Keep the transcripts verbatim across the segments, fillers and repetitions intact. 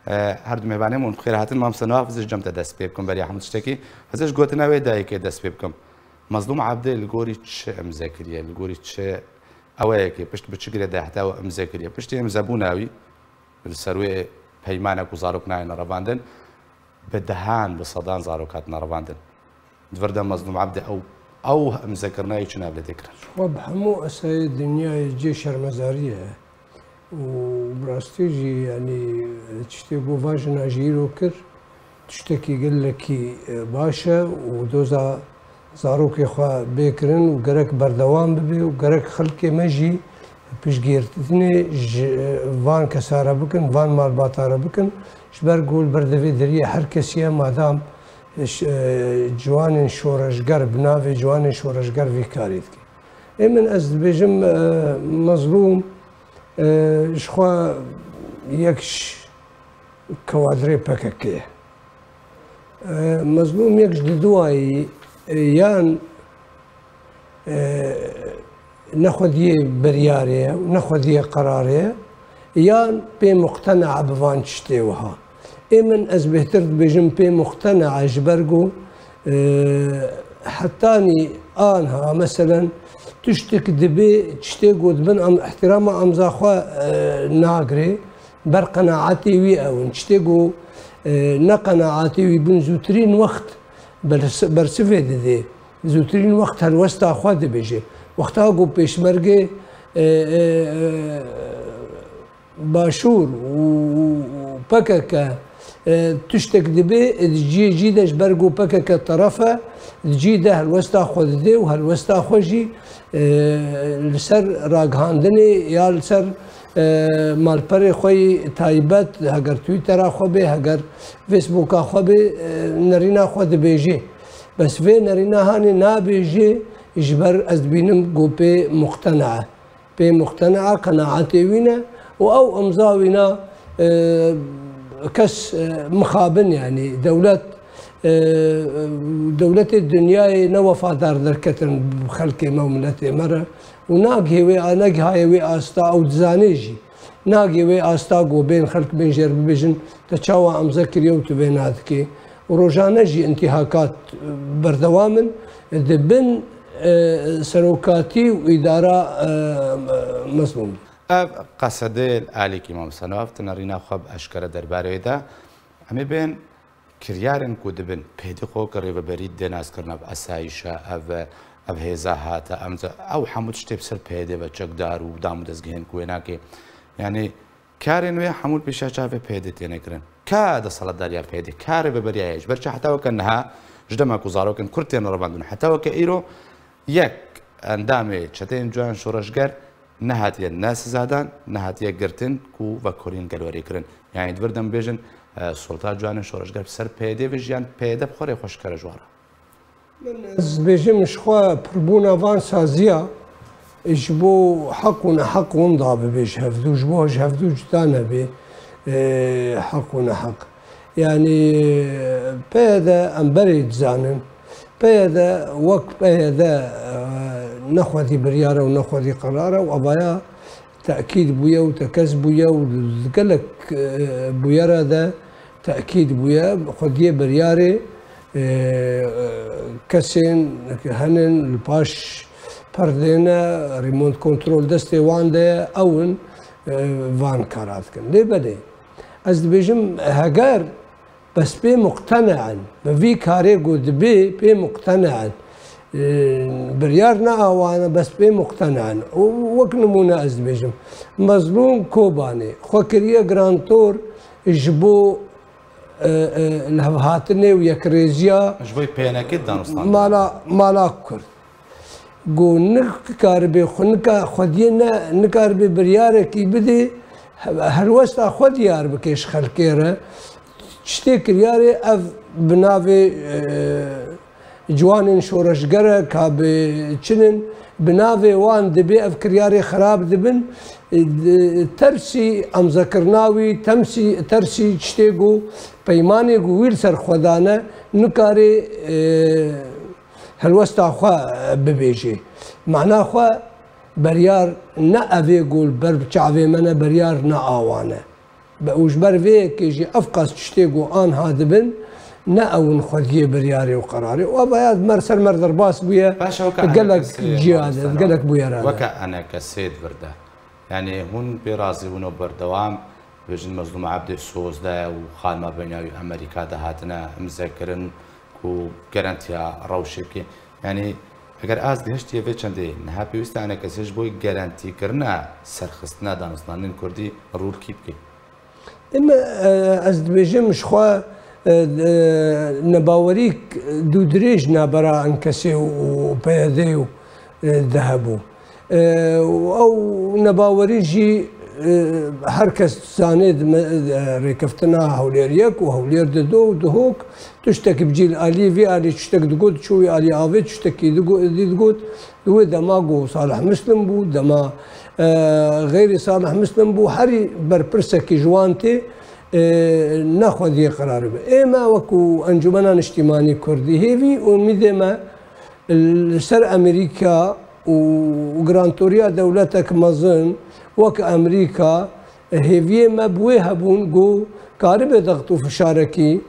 Her du mêvanê min bi xêr hatin. Mam Senawaf, ez ê ji cem te dest pê bikim, beriya hemû tiştekî. Ez ê ji gotina wê dayikê dest pê bikim. Mezlûm Ebdê li gorî çi imze kiriye? Li gorî çi ew e yekê? Pişt bi çi girê de heta ew imze kiriye? Piştî imzebûna wî li ser wê peymanek û zarok nayêne revandin, bi dehan, bi sedan zarok hatine revandin. Di vir de Mezlûm Ebdê ew, ew imzekirina wî çi nav lê tê kirin? Xwe bi hemû esayê dinyayê cê şermezariyê ye. Û bi rastî jî, yanî, tiştê ku va jina jî îro kir, tiştekî gelekî, e, baş e û doza zarokê xwe bê kirin û gerek berdewam bibe û gerek xelkê me jî piştgirtinê ji, e, van kesa re bikin, van malbata re bikin. Ji ber ku li ber devê deriyê her kesî ye, madam, e, ş-, e, ciwanên şoreşger, bi navê ciwanên şoreşger vî karî dike. Ê min, ez dibêjim, e, Mezlûm, e, ji xwe yek ji kewadrê P K K ye. E, Mezlûm yek ji di duayî, e, yan, e, ne xwediyê biryarê ye û ne xwediyê qerarê ye, yan pê muqtena bi van tiştê wiha. Ê min, ez bêhtir dibêjim pê muqtena ji ber ku, e, hetanî anha, meselen, tiştek dibê tiştê ku di bin em-, îhtîrama emza xwe, e, nagirê, ber qenaetê wî ew in. Tiştê ku, e, ne qenaetê wî bin zûtirîn wext bers-, bersivê didê. Zûtirîn wext helwesta xwe dibêje. Wexta ku pêşmergê, e, e, e, Başûr û, û, û P K K, e, tiştek dibê, e, di cihê cî de ji ber ku P K K teref e, di cî de helwesta xwe didê û helwesta xwe jî, e, li ser ragihandinê ya li ser, e, malperê xwe yî taybet, heger Twittera xwe bê, heger Facebooka xwe bê, e, nerîna xwe dibêjê. Bes vê nerîna hanê nabêjê, ji ber ez dibînim ku pê muqtena e. Pê muqtena, qenaetê wî ne û ew imza wîna, e, kes, e, mixabin, yanî dewlet, e, dewletê dinyayê ne wefadar derketin bi xelkê me û miletê me re û nagihê wê, negihaye wê asta, ew dizanê jî. Nagê wê asta ku bên xelk bên jêr bibêjin, te çawa emze kiriye û tu vê nadikê? Û rojane jî întîhakat berdewam in. Di bin, e, serokatî û îdara, e, Mezlûm de. Ev qesedê li alîkî Mam Senawaf, tu nerîna xwe bi eşkere derbarê wê de. Em ê bên Kiryarên ku dibin pêdê xwe weke rêveberî dê naskirina, ev esayîşa, ev, ev hêza hate, em ze-, ew hemû tiştê bi ser pêdê ve çekdar û dam û dezgehên ku wê nake. Yanî karên wê hemû li pêşiya çavê pêdê têne kirin. Ka desthilatdariya pêdê, ka rêveberiya ye. Ji ber çi heta weke niha, ji dema ku zarokên Kurd tên revandin, heta weke îro yek endamê çeteyên ciwanên şoreşger nehatiye ne sizadan, nehatiye girtin ku vekolîn gelwerî kirin. Yanî di vir de em bêjin, e, Sultan Ciwanên Şoreşger bi ser P Y D ve jiyan, P Y D bi xwe rê xweş kere ji wan re. Min ez dibêjim ji xwe pirbûna van saziya ji bo heq û neheq winda bibe ji hevdû, ji bo ji hevdû cuda nebe, e, heq û neheq. Yanî P Y D em berê dizanin. P Y D wek P Y D, e, ne xwedî biryar e û ne xwedî qerar e û evaya tekîd bûye û tekez bûye û di gelek, e, bûyera de tekîd bûye. Xwediyê biryarê, e, kesên henin li paş perdê ne, remote control destê wan de ye, ew in, e, van kara dikin. Lê belê, ez dibêjim, heger bes pê muqtene in. Bi vî karê ku dibê pê muqtene in. Ee, biryar ne awa ne, bes pê muqtene in. Û wek nimûne ez dibêjim, Mezlûm Kobanê xwe kiriye grantor ji bo, e, e, lihevhatinê û yekrêziya Ji bo P N K danûstandin. mala, mala Kurd. Ku nikaribe xwe, nika-, xwediyê ne, nikaribe biryarekî bidê, he-, helwesta xwe diyar bike ji xelkê re. Tiştê kiryarê ev bi navê, e, ciwanên şoreşger e, ka bi çin in, bi navê wan dibê ev kiryarê xirab dibin. E, di-, tersî emzekirina wî, temsî-, tersî tiştê ku peymanê ku wî li ser xwe dane, nikarê, e, helwesta xwe, e, bibêjê. Mana xwe beryar ne ev ê ku li ber çavê me ne, beryar ne awa ne. Be-, û ji ber vê yekê jî ev qas tiştê ku anha dibin, ne ew in xwediyê biryarê û qerarê. Û ev ya mer ser mer derbas bûye, Baş ew ka gelek enekesê ciya de, Moristan gelek bûyera de. Weke enekesê di vir de. Yani hûn pê razî bûn û berdewam bêjin Mezlûm Ebdê Soz de û xanima bênyaw û Amerîka de hatine imze kirin ku garantiya rewşekê. Yani eger ez gihiştiye vê çendê, niha pêwîst e enekesê ji bo garantîkirina serxistina danûstandinên kurdî rûl kî bike? Eme, e, ez dibêjim ji xwe, e, e, nebawerîk dûdirêj nabera enkesê û P Y D û, e, de hebû. E, û ew nebawerî jî, e, her kes dizanê di me-, e, rêkeftina Hewlêr yek û Hewlêr didu û Duhok tiştekî bi cîl alî, vî alî tiştek digot, çû wî alî avê tiştekî digo-, dî digot. Di wê dema ku Salih Muslim bû, dema, e, xeyrî Salih Muslim bû, herî berpirsekî ji wan tê, e, nexwediye qerar be. Ê me wekû Encûmena Niştîmanî Kurdî hêvî û umîdê me li ser Amerîka û girantoriya dewletek mezin wek Amerîka, hêviyê me bi wê hebûn ku karibe dext û fişarekî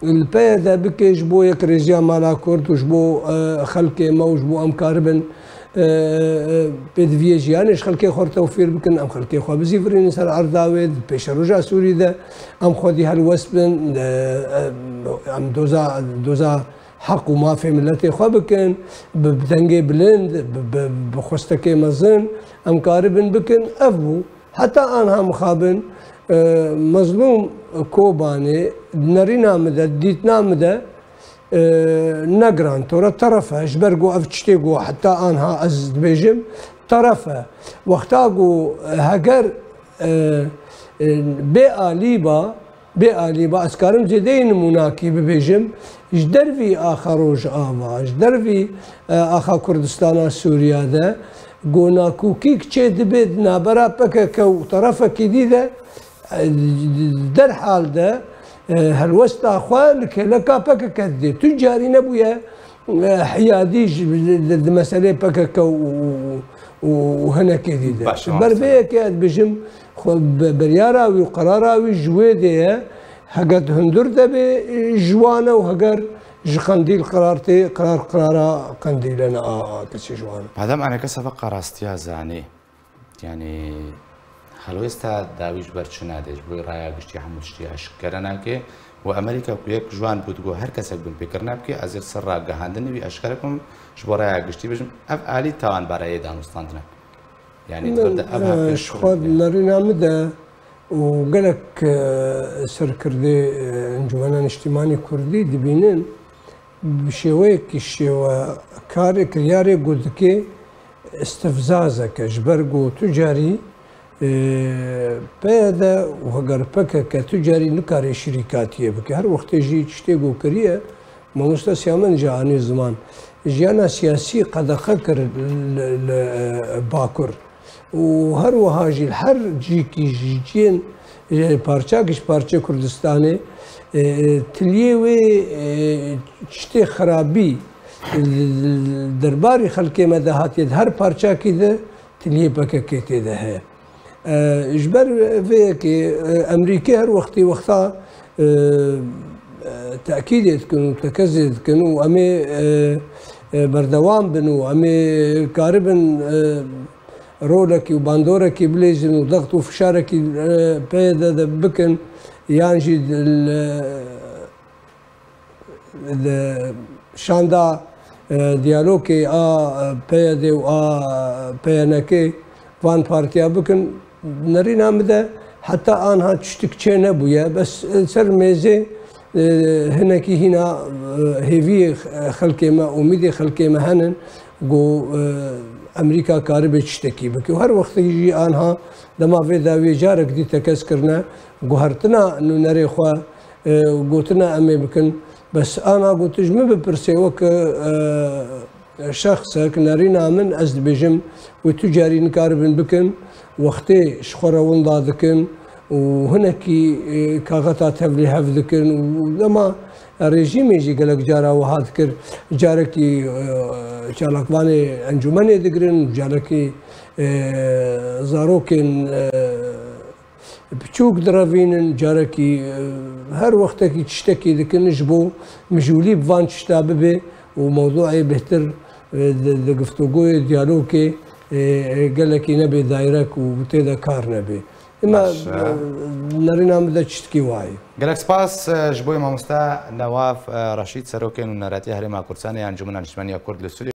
li P Y D bike ji bo yekrêziya mala Kurd û ji bo, e, xelkê me û ji bo em karibin, e, e, pêdiviyê jiyanê ji xelkê xwe re tewfîr bikin, em xelkê xwe bizîvirînin ser erda wê, di pêşeroja Sûrî de em xwedî helwest bin, e, e, em doza, doza heq û mafê miletê xwe bikin, bi, bi dengê bilind, bi, bi, bi xwestekê mezin em karibin bikin. Ev bû. Heta anha mixabin, e, Mezlûm Kobanê, nerîna min de, dîtina min de, e, ne girantor e, teref e. Ji ber ku ev tiştê ku heta anha ez dibêjim, teref e. Wexta ku heger, e, e, bê alî ba, Bê alî ba, ez karim zêdeyî nimûnakî bibêjim, ji dervî axa Rojava, ji dervî, e, axa Kurdistana Sûriya de, ku nakokîk çê dibe di navbera P K K û terefekî dî de, e, derhal de, e, helwesta xwe li kêleka P K K didê. Tu carî nebûye, e, hiyadî ji, di, di meselê P K K û, û, û hinekê dî de. Baş, ber vê yekê ez dibêjim, xwe be-, biryara wî û qerara wî ji wê dê ye, heger di hundir de bê, e, ji wan e û heger ji Qendîl qerar tê, qerar, qerara Qendîl e, ne a, a kesê ji wan e. Madem eneke seveqa rastiya zanî, Yanî helwêsta dawî ji ber çi nade? Ji bo raya giştî hemû tiştî eşkere nake û Amerîka ku yek ji wan bû digot her kesek binpêkirina bike, ez ê li ser ragihandinê wî eşkere bikim, ji bo raya giştî bêjim, ev alî tawan bareyê danûstandine. Yanî di vir de ev hevpêş ji xwe nerîna min de û gelek, e, serkirdê, e, Encûmena Niştîmanî Kurdî dibînin, Bi şêweyekî şêwekarê kiryarê ku dike istifzazek e, ji ber ku tu carî, e, P Y D û heger P K K tu carî nikare şirîkatiyê bike. Her wextê jî tiştê ku kiriye, mamoste Siyamen jî anî ziman, jiyana siyasî qedexe kir li, li, e, Bakur. Û her wiha jî li her cîkî ji ciyên, e, parçakî ji parçeyê Kurdistanê, e, tiliyê wê, e, tiştê xirabî, e, derbarî xelkê me de hatiye di her parçakî de tiliyê P K K tê de heye. E, ji ber vê yekê, e, Emerîkê her wextî wexta, e, e, tekîdê dikin û tekezê dikin û em ê, e, e, berdewam bin û em ê karibin, e, rolekî û bandorekî bilêzin û dext û fişarekî, e, P Y D de bikin, yan jî di, li, di şanda, e, diyalogê a, e, P Y D û a, e, P Y N K van partiya bikin, nerîna min de heta anha tiştik çê nebûye. Bes, e, ser mêzê, e, hinekî hîna, e, hêviyê xelkê me, umîdê xelkê me henin. Ku, e, Amerîka karibe tiştekî bike. Û her wextekî jî anha dema vê dawiyê carek dî tekez kirine, guhertina nûnerê xwe, e, gotina em ê bikin. Bes ana ku tu ji min bipirsê weke, e, şexsek, nerîna min ez dibêjim, wê tu carî nikaribin bikin, wextê ji xwe re winda dikin û hinekî, e, kaxeta tevlî hev dikin û dema rejîmê jî gelek cara wiha dikir. Carekî, e, çalakvanê encûmenê digirin, carekî, e, zarokên, e, piçûk direvînin, carekî, e, her wextekî tiştekî dikin ji bo mijûlî bi van tişta bibe û mewdûê bêhtir, e, di, di guftûgoyê, diyalogê, e, e, gelekî nebe dirêk û tê de kar nebe. Ema, Baş, e, e, nerîna min de tiştekî wayê. Gelek spas, e, ji bo mamoste Newaf, e, Reşîd, Serokê Nûneretiya Herêma Kurdistanê ya Encûmena Niştimaniya Kurd li Sûriyê.